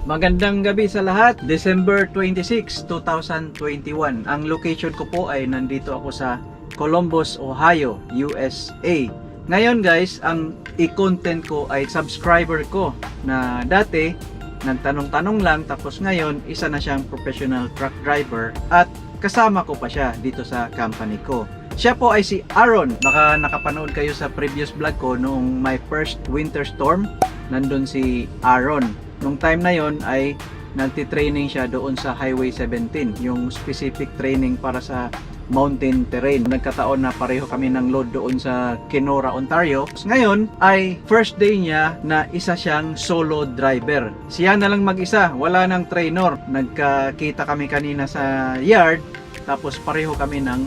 Magandang gabi sa lahat. December 26, 2021. Ang location ko po ay nandito ako sa Columbus, Ohio, USA. Ngayon guys, ang i-content ko ay subscriber ko na dati nagtanong-tanong lang, tapos ngayon isa na siyang professional truck driver at kasama ko pa siya dito sa company ko. Siya po ay si Aaron. Baka nakapanood kayo sa previous vlog ko noong my first winter storm. Nandun si Aaron. Nung time na yon ay nagti-training siya doon sa Highway 17, yung specific training para sa mountain terrain. Nagkataon na pareho kami ng load doon sa Kenora, Ontario. Ngayon ay first day niya na isa siyang solo driver. Siya na lang mag-isa, wala nang trainer. Nagkakita kami kanina sa yard, tapos pareho kami ng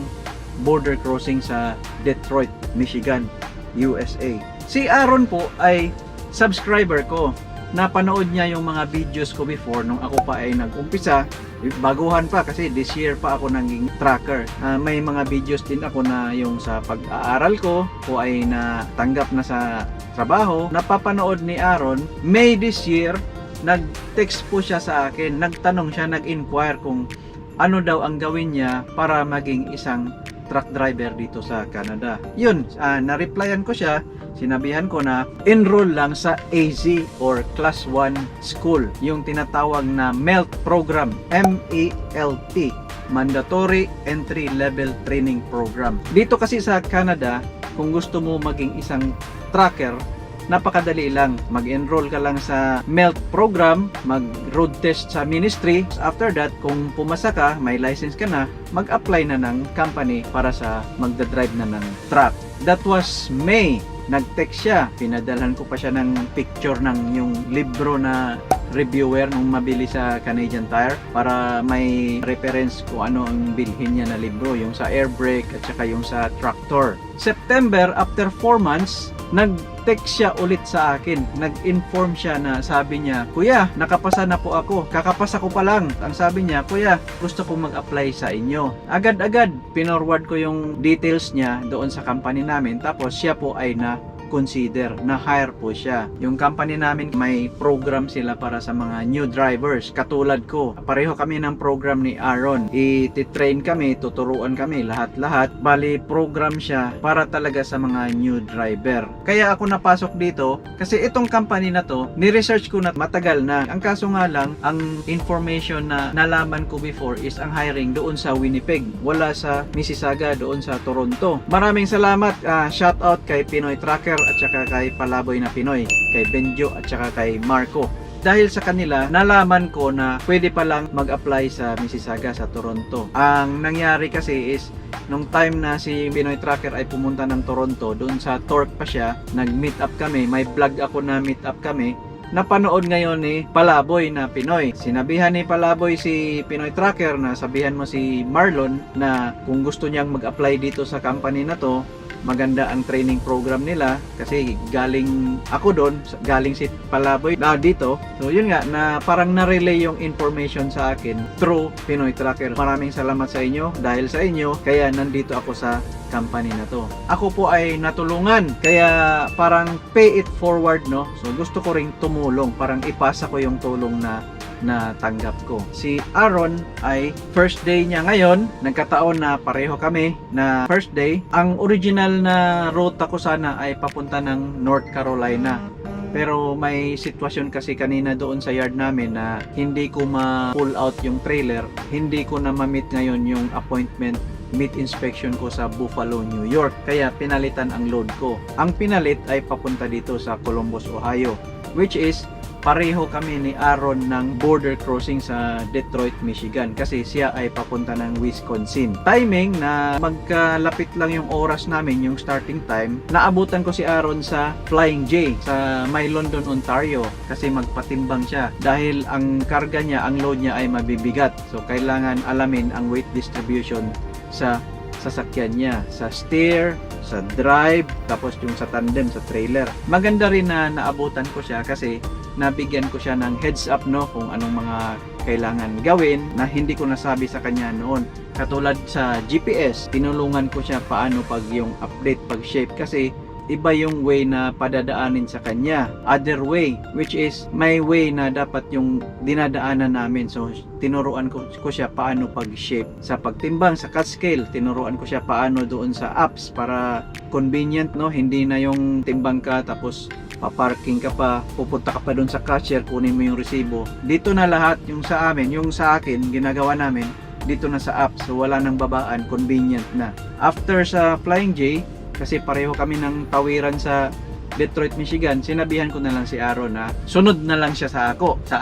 border crossing sa Detroit, Michigan, USA. Si Aaron po ay subscriber ko. Napanood niya yung mga videos ko before nung ako pa ay nag-umpisa. Baguhan pa kasi this year pa ako naging trucker. May mga videos din ako na yung sa pag-aaral ko o ay natanggap na sa trabaho. Napapanood ni Aaron, May this year, nag-text po siya sa akin. Nagtanong siya, nag-inquire kung ano daw ang gawin niya para maging isang truck driver dito sa Canada. Yun, na-replyan ko siya, sinabihan ko na enroll lang sa AZ or Class 1 School, yung tinatawag na MELT program, MELT, Mandatory Entry Level Training Program. Dito kasi sa Canada, kung gusto mo maging isang trucker, napakadali lang. Mag-enroll ka lang sa MELT program, mag-road test sa ministry. After that, kung pumasa ka, may license ka na, mag-apply na ng company para sa magda-drive na ng truck. That was May. Nag-text siya. Pinadalhan ko pa siya ng picture ng yung libro na reviewer nung mabili sa Canadian Tire para may reference kung ano ang bilhin niya na libro, yung sa air brake at saka yung sa tractor. September, after 4 months, nag-text siya ulit sa akin. Nag-inform siya na sabi niya, "Kuya, nakapasa na po ako. Kakapasa ko pa lang." Ang sabi niya, "Kuya, gusto kong mag-apply sa inyo." Agad-agad, pinorward ko yung details niya doon sa company namin. Tapos siya po ay na consider na hire po siya. Yung company namin, may program sila para sa mga new drivers katulad ko. Pareho kami ng program ni Aaron. I-train kami, tuturuan kami lahat-lahat. Bali program siya para talaga sa mga new driver. Kaya ako napasok dito kasi itong company na to, ni-research ko na matagal na. Ang kaso nga lang, ang information na nalaman ko before is ang hiring doon sa Winnipeg, wala sa Mississauga, doon sa Toronto. Maraming salamat. Shout out kay Pinoy Trucker at saka kay Palaboy na Pinoy, kay Benjo at saka kay Marco. Dahil sa kanila, nalaman ko na pwede palang mag-apply sa Mississauga, sa Toronto. Ang nangyari kasi is, nung time na si Pinoy Trucker ay pumunta ng Toronto, doon sa Torque pa siya, nag-meet up kami, may vlog ako na meet up kami, napanood ngayon ni Palaboy na Pinoy. Sinabihan ni Palaboy si Pinoy Trucker na sabihan mo si Marlon na kung gusto niyang mag-apply dito sa company na to, maganda ang training program nila kasi galing ako doon, galing si Palaboy na dito. So yun nga, na parang na-relay yung information sa akin through Pinoy Trucker. Maraming salamat sa inyo, dahil sa inyo kaya nandito ako sa company na to. Ako po ay natulungan, kaya parang pay it forward, no? So gusto ko ring tumulong, parang ipasa ko yung tulong na natanggap ko. Si Aaron ay first day niya ngayon, nagkataon na pareho kami na first day. Ang original na ruta ko sana ay papunta ng North Carolina. Pero may sitwasyon kasi kanina doon sa yard namin na hindi ko ma-pull out yung trailer. Hindi ko na ma-meet ngayon yung appointment meet inspection ko sa Buffalo, New York. Kaya pinalitan ang load ko. Ang pinalit ay papunta dito sa Columbus, Ohio, which is pareho kami ni Aaron ng border crossing sa Detroit, Michigan kasi siya ay papunta ng Wisconsin. Timing na magkalapit lang yung oras namin, yung starting time, naabutan ko si Aaron sa Flying J sa may London, Ontario kasi magpatimbang siya dahil ang karga niya, ang load niya ay mabibigat. So kailangan alamin ang weight distribution sa sasakyan niya, sa steer, sa drive, tapos yung sa tandem, sa trailer. Maganda rin na naabutan ko siya kasi nabigyan ko siya ng heads up, no, kung anong mga kailangan gawin na hindi ko nasabi sa kanya noon. Katulad sa GPS, tinulungan ko siya paano pag yung update, pag shape kasi Iba yung way na padadaanin sa kanya. Other way, which is may way na dapat yung dinadaanan namin. So, tinuruan ko siya paano pag-shape sa pagtimbang, sa cut scale. Tinuruan ko siya paano doon sa apps para convenient, no? Hindi na yung timbang ka tapos paparking ka pa, pupunta ka pa doon sa cashier, kunin mo yung resibo. Dito na lahat yung sa amin, yung sa akin, ginagawa namin dito na sa app. So wala nang babaan, convenient na. After sa Flying J, kasi pareho kami ng tawiran sa Detroit, Michigan, sinabihan ko na lang si Aaron na sunod na lang siya sa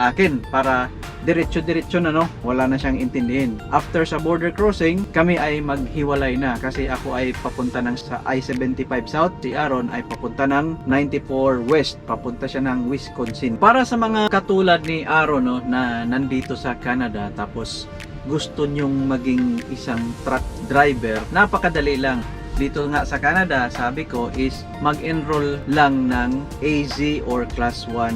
akin para diretso-diretso na, no, wala na siyang intindihin. After sa border crossing, kami ay maghiwalay na kasi ako ay papunta ng sa I-75 South, si Aaron ay papunta ng 94 West, papunta siya ng Wisconsin. Para sa mga katulad ni Aaron, no, na nandito sa Canada tapos gusto nyong maging isang truck driver, napakadali lang. Dito nga sa Canada, sabi ko is mag-enroll lang ng AZ or Class 1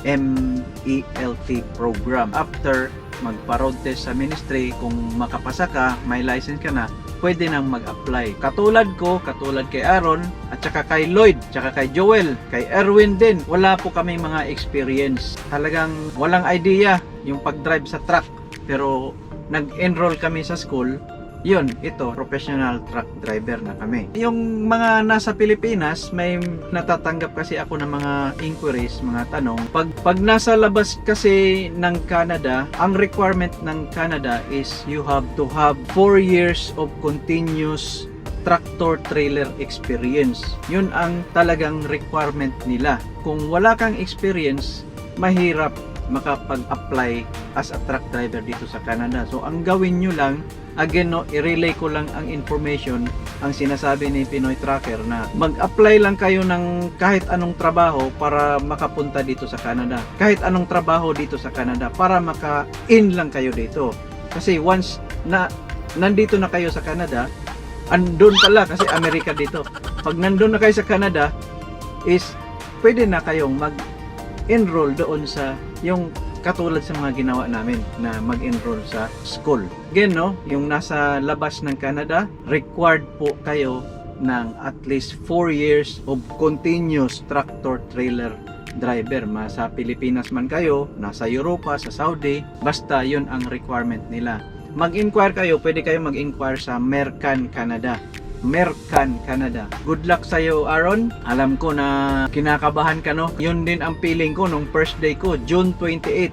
MELT program. After magpa-road test sa ministry, kung makapasa ka, may license ka na, pwede nang mag-apply. Katulad ko, katulad kay Aaron, at saka kay Lloyd, tsaka kay Joel, kay Erwin din, wala po kami mga experience. Talagang walang idea yung pag-drive sa truck. Pero nag-enroll kami sa school, yun, ito, professional truck driver na kami. Yung mga nasa Pilipinas, may natatanggap kasi ako ng mga inquiries, mga tanong. Pag nasa labas kasi ng Canada, ang requirement ng Canada is you have to have 4 years of continuous tractor trailer experience. Yun ang talagang requirement nila. Kung wala kang experience, mahirap makapag-apply as a truck driver dito sa Canada. So, ang gawin nyo lang, again, no, i-relay ko lang ang information, ang sinasabi ni Pinoy Trucker na mag-apply lang kayo ng kahit anong trabaho para makapunta dito sa Canada. Kahit anong trabaho dito sa Canada para maka-in lang kayo dito. Kasi once na nandito na kayo sa Canada, andun pala kasi Amerika dito. Pag nandun na kayo sa Canada, is pwede na kayong mag-enroll doon sa yung katulad sa mga ginawa namin na mag-enroll sa school. Again, no, yung nasa labas ng Canada, required po kayo ng at least 4 years of continuous tractor trailer driver. Masa Pilipinas man kayo, nasa Europa, sa Saudi, basta yun ang requirement nila. Mag-inquire kayo, pwede kayo mag-inquire sa Mercan Canada. Mercan Canada. Good luck sa'yo, Aaron. Alam ko na kinakabahan ka, no? Yun din ang feeling ko nung first day ko, June 28,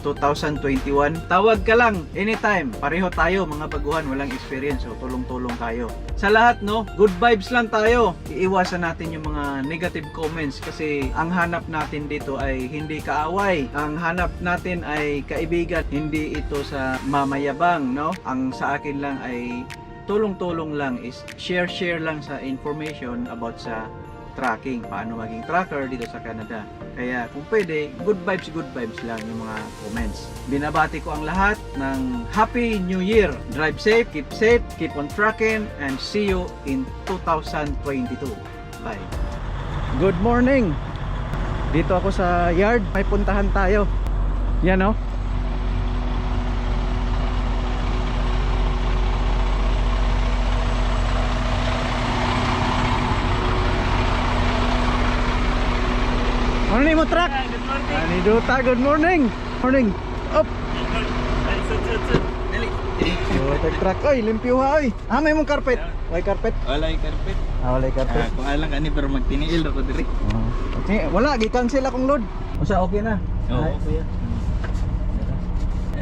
2021. Tawag ka lang anytime. Pareho tayo mga baguhan, walang experience. So tulong-tulong tayo. Sa lahat, no, good vibes lang tayo. Iiwasan natin yung mga negative comments kasi ang hanap natin dito ay hindi kaaway. Ang hanap natin ay kaibigan, hindi ito sa mamayabang, no? Ang sa akin lang ay tulong-tulong lang, is share-share lang sa information about sa trucking, paano maging trucker dito sa Canada. Kaya kung pwede, good vibes lang yung mga comments. Binabati ko ang lahat ng Happy New Year! Drive safe, keep safe, keep on trucking, and see you in 2022. Bye! Good morning! Dito ako sa yard, may puntahan tayo. Yan, oh. Morning mo, truck! Good morning. Ani Duta, good morning! Morning! Up! Ay, sud, sud, sud. Dali. Oh, tag truck. Oy, limpyo ha, oy. Ah, may mong carpet. Way carpet. Wala yung carpet. Ah, walay carpet. Ah, kung alang kani pero magtiniil ako diri. Oh. Okay, wala gi-cancel akong load. Usa, okay na. Oo, Ay, kuya.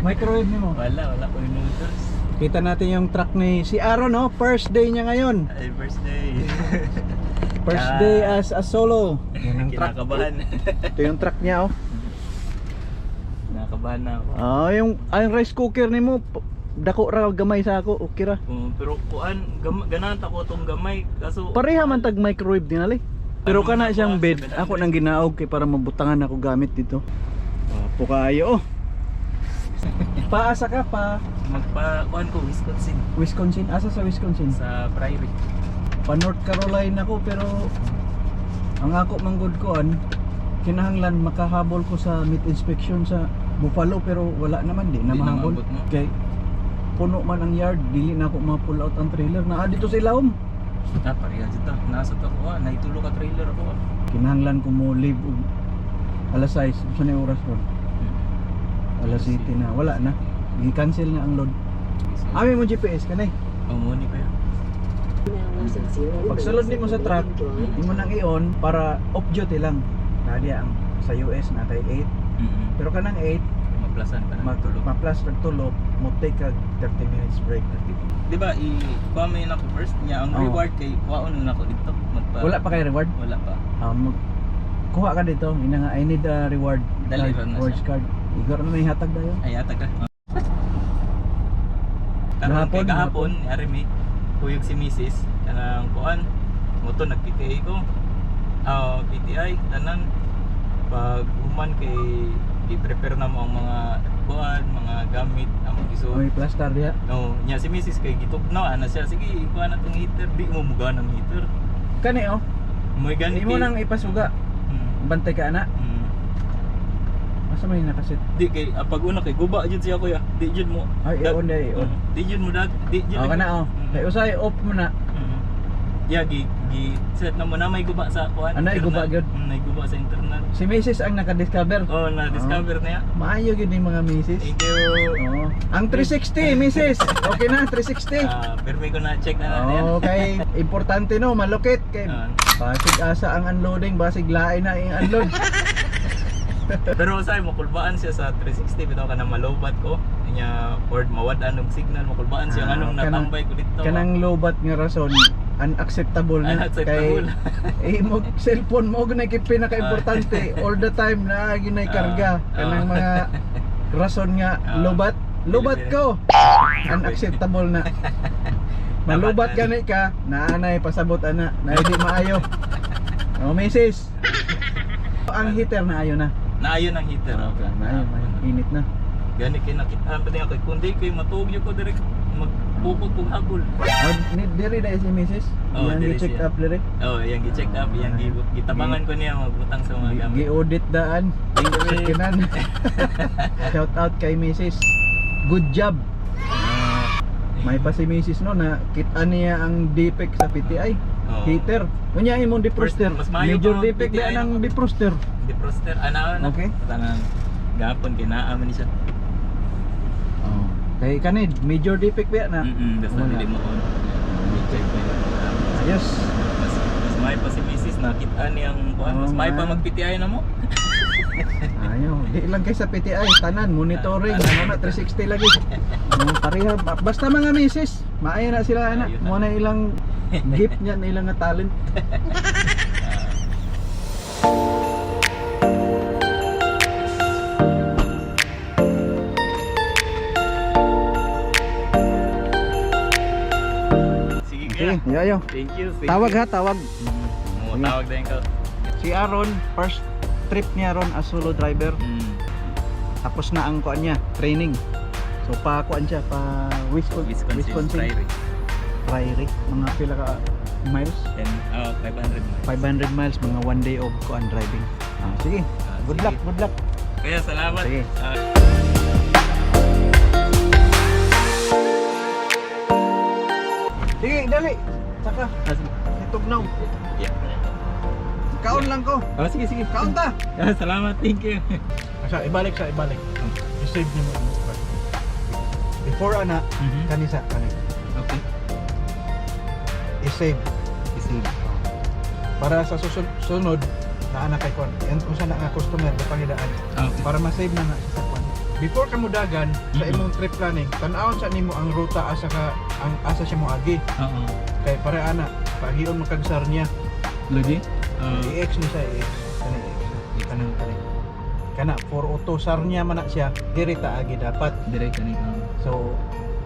Microwave nimo. Wala, wala ko yung noodles. Kita natin yung truck ni si Aaron, no? First day niya ngayon. Ay, first day. First Ah. day as a solo. Yan ang truck. Kinakabahan. Ito yung truck niya, oh. Kinakabahan na ako. Ah, yung rice cooker nimo dako ra gamay sa ako. Okay ra. Oo, pero kuan, ganahan ta ko tong gamay kaso Pareha man tag microwave dinali. Pero kana siyang bed, ako nang ginaog kay para mabutangan ako gamit dito. Wapo kaayo, oh. Paasa ka pa Magpa kuan ko Wisconsin. Wisconsin? Asa sa Wisconsin? Sa Prairie. Pa North Carolina ko, pero ang ako manggod ko an kinahanglan makahabol ko sa meat inspection sa Buffalo, pero wala naman, di na Di na mahabol. maabot, no? Kay puno man ang yard, dili na ako ma-pull out ang trailer na dito sa ilawom. Ah, pareha dito. Nasa to ako ah. Naitulo ka trailer ako ah. Kinahanglan ko mo leave og alas 6. Unsa na yung oras ron? Alas 7 na. Wala na. Gi-cancel na ang load. Ami mo GPS kanay. Oh, mo ni kuya. Pagsulod nimo sa truck, imo nang i-on para off duty lang. Kaya ang sa US na kay 8. Pero kanang 8, Maplasan ka na mag tulog. ma-plus kag tulog, mo take kag 30 minutes break. Di ba i kuha mo yun ako first niya ang Oo. reward kay kuhaon na ako dito. Magpa, Wala pa kay reward? Wala pa. Mag kuha ka dito, ina nga I need a reward Dali card, ra na rewards siya. card. Igor na may hatag dayon. Ay atag ka. Karon Gahapon, kay gahapon, ari mi kuyog si Mrs. Kanang kuan mo to nag PTI ko. Ah, PTI tanan pag human kay i-prepare na mo ang mga kuan, mga gamit among giso. May plaster diha. No, nya si Mrs. kay gitugnaw ana siya. Sige, ikuha na tong heater. Di mo muga ng heater. Kani oh, Moy gani imo nang ipasuga. Bantay ka ana. Asa may nakasit? Di kay pag una kay guba jud siya kuya. Di jud mo. Ay, i-on na i-on. Di jud mo dag. Di jud. Oh, kana oh. Kay usay off mo na. Yeah, gi gi set na mo na may guba sa kuan. Ano, iguba gyud? May guba sa internet. Si Mrs. ang nakadiscover. Oh, na discover na ya. Maayo gyud ni mga Mrs. Thank you. Oo. Ang 360, Mrs. Okay na, 360. Ah, pero may ko na check na na yan. Oo, kay importante no, malukit kay basig asa ang unloading, basig lain na ang unload. Pero usay makulbaan siya sa 360 bitaw ka na malobat ko. Nya or mawad-an og signal makulbaan siya Ah, nganong natambay ko dito. Kanang lobat nga rason, unacceptable na. Unacceptable. Kay eh, mo cellphone mo gunay kay pinaka-importante all the time na ginay karga. Kanang mga rason nga lobat, lobat ko. Unacceptable na. Malubat gani ka, naanay pasabot ana, na hindi maayo. Oh, misis. Ang heater na ayo na. Naayon ang heater. Okay, maayo, maayo. Init na. Gani kay nakitaan pa din ako kundi kay matuog ko direk magbukod kog habol. Oh, ni diri dai si misis. Oo, Iyang diri gi-check siya. up diri. Oh, iyang gi-check up, iyang gitabangan ko niya magbutang sa mga gamit. Gi-audit daan. Thank you. Sakinan. Shout out kay misis. Good job. May pa si misis no na kita niya ang defect sa PTI. Oo. Heater. Unya imong defroster. First, mas maayo Major pa ang defect PTI daan ang no? defroster. Defroster ana na. Okay. Tanan gapon kay naa man ni siya. Oh. Kay kanid major defect ba na? Basta Wala. dili mo on. Check mo. Ayos. Mas may pa si misis nakita niyang kuan, mas Oo may pa nga. mag PTI na mo. Ayo, di lang kay sa PTI, tanan monitoring, Ah, ano na 360 lagi. Pareha basta mga misis, maayo na sila ana. Maayo na. Mo na ilang gift niya na ilang nga talent. Sige Okay, kaya. ayo. Thank you. Thank Tawag you. ha, tawag. Mo tawag din ka. Si Aaron, first trip niya ron as solo driver. Tapos na ang kuan niya, training. So pa kuan siya pa Wisconsin, Wisconsin, Wisconsin Prairie. Prairie, mga pila ka miles? And 500 miles. 500 miles, mga one day of kuan driving. Ah, sige. Good Sige. luck, good luck. Kaya salamat. Sige. Sige, dali. Saka, itugnaw. Yeah. Kaon lang ko. Oh, sige, sige. Kaon ta. Salamat, thank you. Sa ibalik sa ibalik. I-save niyo mo. Before ana, kanisa kani. Okay. I-save Isave. para sa susunod na ana kay kon. Yan unsa na nga customer pangidaan Okay. para ma-save na na siya sa kwan. Before ka mudagan sa imong trip planning, tan-awon sa nimo ang ruta asa ka ang asa siya moagi. Oo. Kay para ana, pagion mo kag niya. Lagi? I-X ni siya, i-X. Kani i-X. Kanang kani. Kana 402 Sarnia man na siya, diri ta agi dapat. Direct ka ni. So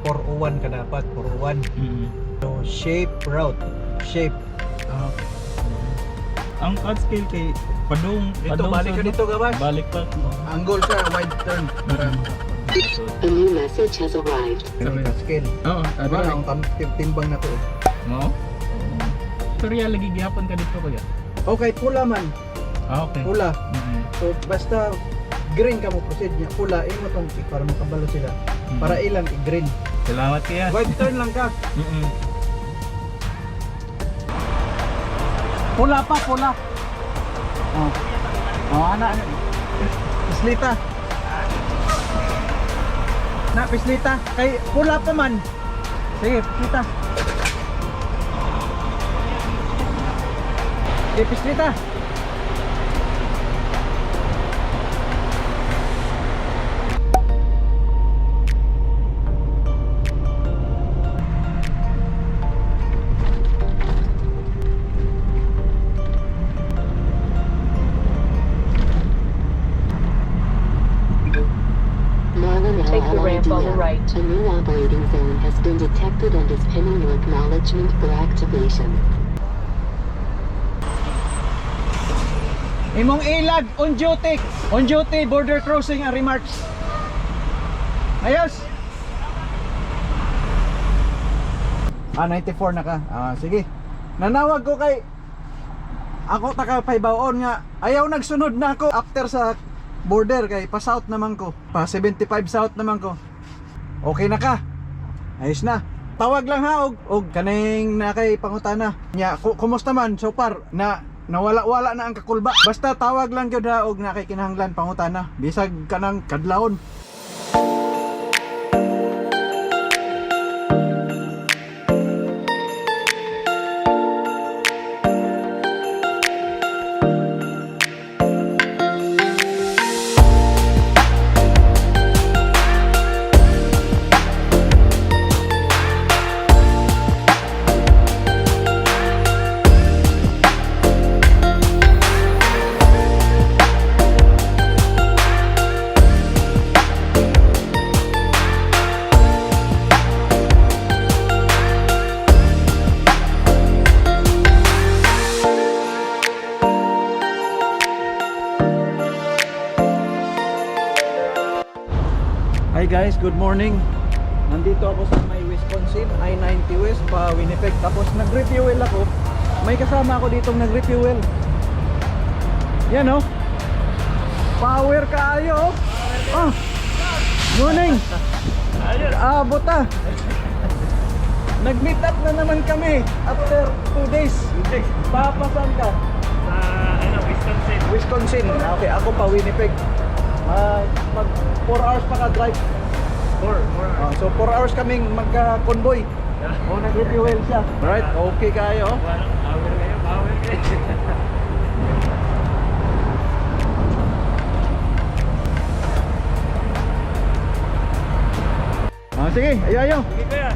401 ka dapat, 401. So shape route, shape. Okay. Ang cut scale kay padung Dito balik ka dito gabas. Balik pa. Ang goal sa wide turn para A new message has arrived. Kani ka scale. Oo, Diba ang timbang na to. Mo? Pero ya lagi gihapon ka dito kuya. Okay, pula man, Ah, okay. pula. So basta green ka mo proceed niya, pula imo tong para makabalo sila. Para ilang i-green. Salamat kuya. Wide turn lang ka. Pula pa, pula. Oh. Oh, ana. Ana. Pislita. Na, pislita. Kay pula pa man. Sige, pislita. Sige, pislita. Marlin Take the ramp on the LLIDL. right. A new operating zone has been detected and is pending your acknowledgement for activation. Imong ilag on duty. On duty border crossing ang remarks. Ayos. Ah, 94 na ka. Ah, sige. Nanawag ko kay ako taka pahibaon nga ayaw nagsunod na ako after sa border kay pa south naman ko. Pa 75 south naman ko. Okay na ka. Ayos na. Tawag lang ha og kaning na kay pangutana. Nya, kumusta man so far na nawala-wala na ang kakulba. Basta tawag lang gyud ha og na kay kinahanglan pangutana. Bisag kanang kadlawon. Hi guys, good morning. Nandito ako sa may Wisconsin, I-90 West pa Winnipeg. Tapos nag-refuel ako. May kasama ako ditong nag-refuel. Yan oh. Power kaayo oh. Oh. Morning. Abot ah. Nag-meet up na naman kami after 2 days. Papasan ka? Sa ano, Wisconsin. Wisconsin. Ah, okay, ako pa Winnipeg. Mag 4 hours pa ka drive. 4 Ah, so 4 hours kaming magka-convoy. Oh, nag-refuel siya. Alright, okay kayo. Power kayo, power kayo. Ah, sige, ayo ayo. Sige kuya.